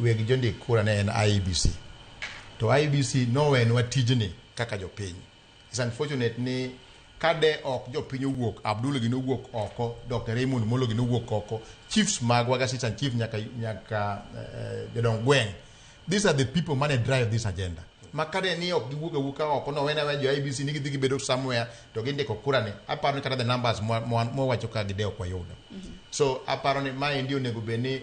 Weg jondik kura ne en IEBC. To IEBC nowenwa tijni kaka jopiny. It's unfortunate ni kade ok jopiny owuok, Abdul gi nowuok oko, Dr. Raymond Molo gi nowuok oko, chiefs magwa gi assistant chief nyaka jodong gweng'. These are the people mane drive this agenda. Ma kade ni ok giwuok awuoka oko, nowene aweya jo IEBC ni gidhi gibedo somewhere to gindiko kura ni, aparo ni kata the numbers mwawacho ka gide ok wayudo. So aparo ni maendi onego bed ni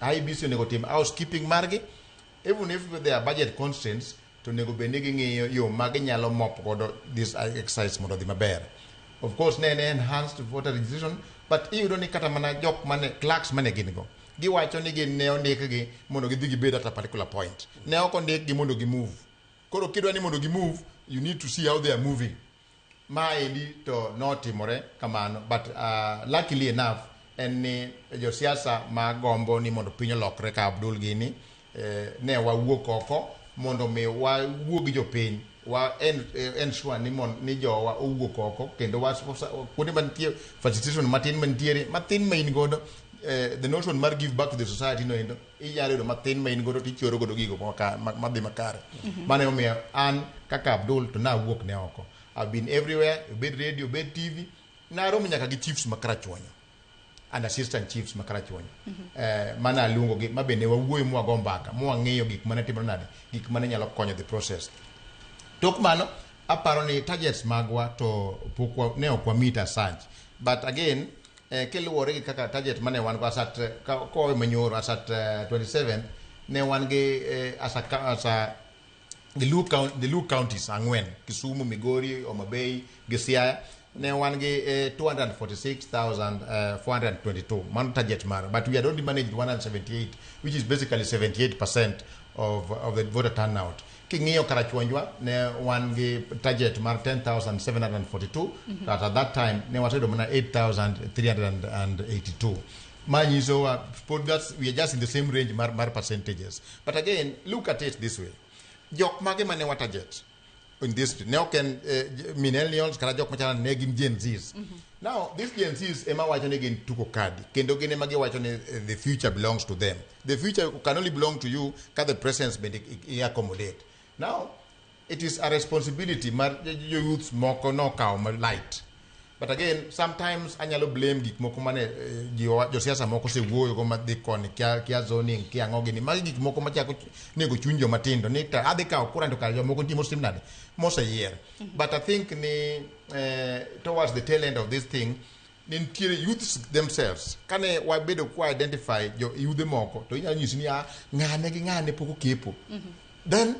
IEBC onego tim housekeeping margi, even if there are budget constraints, to onego bed ni ging'iyo yo ma ginyalo mop godo this exercise mondo odhi maber. Of course ne en enhanced voter registration, but iyudo ni kata mana jok mane clerks mane gin go, giwacho ni gin ne ondikgi mondo gidhi gibed at a particular point. Ne ok ondikgi mondo gi move. Koro kidwa ni mondo gi move, you need to see how they are moving. Maendi to notimore kamano, but luckily enough en ni josiasa ma gombo ni mondo piny olokre ka Abdul gini, ne wawuok oko mondo mi wawuo gi jopiny, wa ensure ni jowa owuok oko kendo wa kuonde mantie facilitation matin mantiere mathin ma in godo, the notion mar give back to the society no endo inyalo yudo mathin ma in godo tichoro godo gigo madhi makare. Mano emomiyo an kaka Abdul to nawuok ne oko. I've been everywhere, obed radio, obed TV, naromo nyaka gi chiefs ma Karachuonyo and assistant chiefs ma Karachuonyo. Mana aluongo gi ma bende wawuoyo mwago mbaka, mwang'iyo gik mane timore nade, gik mane nyalo konyo the process. Tok mano, aparo ni targets magwa to pok ne ok wa meet as such. But again, kiluwore gi kaka target mane wan go as at kowe manyoro as at 27 ne wan gi as a the Luo counties ang'wen, Kisumu, Migori, Homa Bay gi Siaya, ne wan gi 246,422 mano target mara, but we had only managed 178, which is basically 78% of the voter turnout. King'iyo Karachuonjwa, ne wan gi target mar 10,742, but at that time ne waseyudo mana 8,382. Ma nyisowa pod we are just in the same range mar percentages. But again, look at it this way: jok mage mane wa target in this ne ok en millennials kata jok machalo ne gin Gen Zs. Now these Gen Zs ema wacho ni gin tuko kadi kendo gin ema giwacho ni the future belongs to them. The future can only belong to you ka the presence bende i accommodate. Now it is a responsibility mar jo youths moko nokawo ma light. But again, sometimes anyalo blame gik moko mane josiasa moko osewuoyo go madhi koni kia zoning, kia ang'o gini. Magi gik moko machako nego chuny joma tindo ni ta adhi kawo kura to kare jomoko nitie mosetim nade moseyier. But I think ni towards the tail end of this thing, ni nitiere youths themselves kane wabedo kwa identify jo yudhe moko to inyalo nyisi ni, ah, ng'ane gi ng'ane pok okepo. Then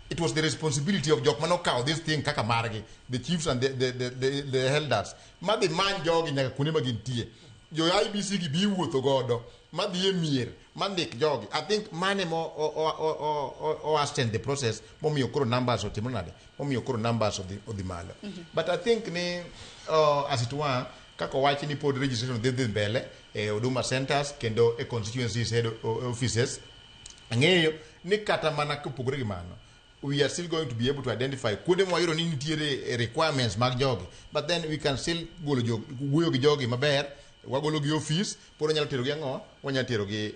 it was the responsibility of jok manokawo this thing kaka margi, the chiefs and the elders, madhi many jogi nyaka kuonde ma gintie. Jo IEBC gi bi wuotho godo madhi e mier mandik jogi. I think mane mo o hasten the process momiyo koro numbers otimo nade, momiyo koro numbers odhi malo. But I think ni as it were, kaka owachi ni pod registration dhi mbele e Huduma centers kendo e constituencies head offices, ang'eyo ni kata mana kopogore gi mano, we are still going to be able to identify kuonde mwayudo ni nitiere requirements mag jogi, but then we can still golo jo wuoyo gi jogi maber, wagolo gi office, pod wanyalo tero gi ang'o, wanyalo tero gi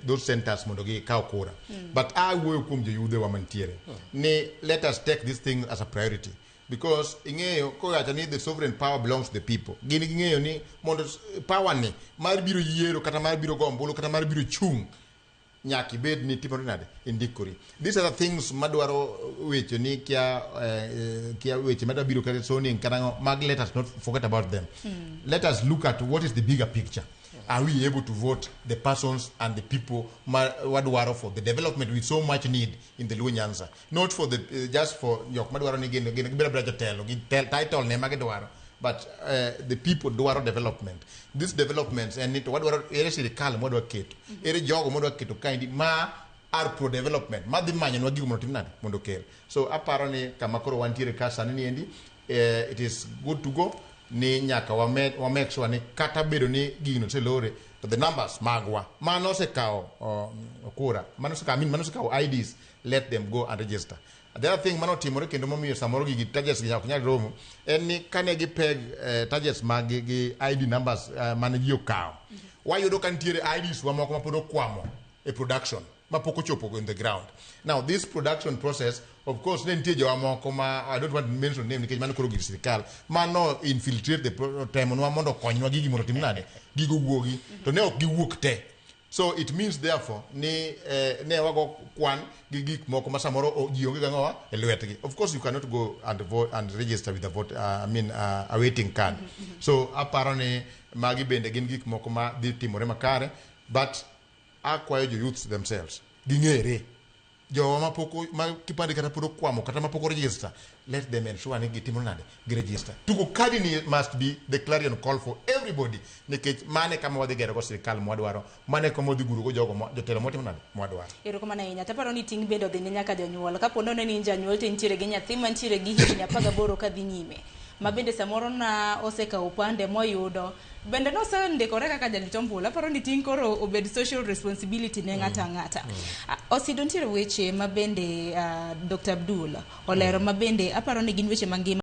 those centers mondo gikaw kura. But awuoyo kuom joyudhewa mantiere ni let us take this thing as a priority, because ing'eyo kowacho ni the sovereign power belongs to the people. Gin ging'eyo ni mondo power ni mar biro yiero kata mar biro go ombulu kata mar biro chung' nyaka ibed ni timore nade, indikori. These are the things madwaro weche ni kia weche madwa biro kata zoning kata ang'o mag. Let us not forget about them. Let us look at what is the bigger picture. Are we able to vote the persons and the people ma wadwaro for the development we so much need in the Luo Nyanza, not for the just for jok madwaro ni gin gibiro abira jotelo gi title ne ma gidwaro, but the people dwaro development. This developments en ni to wadwaro ere sirikal mwadwa keto, ere jogo mwadwa keto kaendi ma are pro development madhi manyonwa gigo mondo otim nade, mondo okel. So aparo ni kama koro wantiere ka sani ni endi, it is good to go ni nyaka wa make sure ni kata bedo ni gino oselore to the numbers magwa mano osekawo kura, mano osekawo, I mean, mano osekawo IDs, let them go and register. The other thing mano otimore kendo momiyo samoro gigi targets gi ok nyal romo en ni kane gipeg targets mag gi ID numbers mane ji okawo, wayudo ka nitiere IDs wa moko ma pod okwamo e production. mapok ochopo in the ground. Now this production process, of course, ne nitie jowa moko ma I don't want to mention name nikech mano koro gir sirikal ma no infiltrate the temonwa mondo okonywa gigi mondo otim nade, gigo wuogi to ne ok giwuok te. So it means therefore ni ne wago kwan gi gik moko ma samoro ji onge gang'owa e lwetgi. Of course you cannot go and vote and register with a vote, I mean, a waiting card. So aparo ni magi bende gin gik moko ma dhi timore makare, but akwayo jo youths themselves ging'ere jowa mapok ma kipande kata pod okwamo kata mapok oregister, let them ensure ni gitimo nade, giregister. Tugo kadi ni must be the clarion call for everybody, nikech mane kama wadhi gero go sirikal mwadwaro, mane kama wadhi guro go jogo jotelo motimo nade mwadwaro. Erokamano ahinya. Taparo ni ting' bende odhi ne nyaka jonyuol. Kapo nono ni in janyuol to intiere gi nyathi mantiere gi higni 18 kadhi nyime, ma bende samoro na osekawo opande moyudo, bende nosendikore kaka jalit ombulu. Aparo ni ting' koro obed social responsibility ne ng'ato ang'ata. Osido nitiere weche ma bende Dr. Abdul olero ma bende aparo ni gin weche mangima.